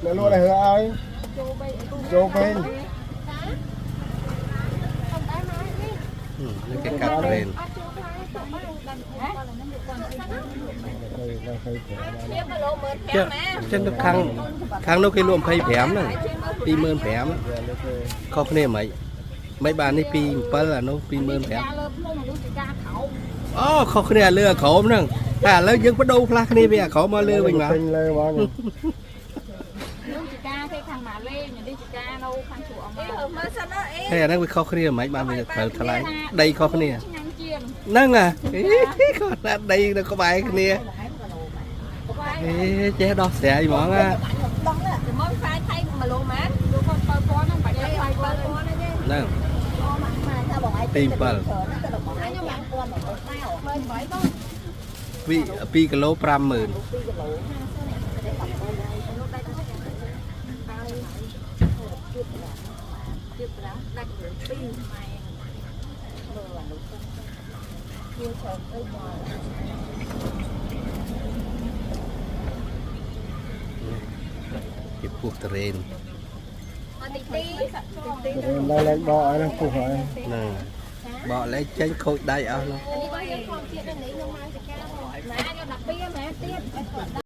អ្នកលក់នេះឲ្យចូលពេញ នេះគេកាត់ត្រេន ចឹងចឹងទៅខាងខាងនោះគេលក់25ហ្នឹង25,000ខុសគ្នាមិនមិនបាននេះ27អានោះ25,000 លើភ្នំនោះជាការក្រោម អូខុសគ្នាលើអាក្រោមហ្នឹងតែឥឡូវយើងបដូរផ្លាស់គ្នាពីអាក្រោមមកលើវិញមក ពេញលើហ្មង នោះជាការគេខាងម៉ាឡេនេះជាការនៅខាងជ្រក់មក មើលសិនណាអេ ហើយអាហ្នឹងវាខុសគ្នាមិនបានវាត្រូវថ្លៃដីខុសគ្នា ឆ្ងាញ់ជាង ហ្នឹងហ่ะគាត់ថាដីនៅក្បែរគ្នាអេចេះដោះស្រាយហ្មងណា ដោះណាមកផ្សាយថៃ1ឡូម៉ាន លោកគាត់7000ហ្នឹងបាច់ថ្លៃ 7000ហ្នឹងទេ ហ្នឹង ថាបងឯង ទី7 ខ្ញុំ1000មក18បង 2 2គីឡូ50000ជាពោះតរេន អត់ទីទី ឡើងឡើងបកឲ្យហ្នឹងពុះហើយ ហ្នឹងបកលែងចេញខូចដៃអស់នោះ នេះបងយើងខំជាតិនេះខ្ញុំមកចការម៉ែខ្ញុំ12ម៉ែទៀត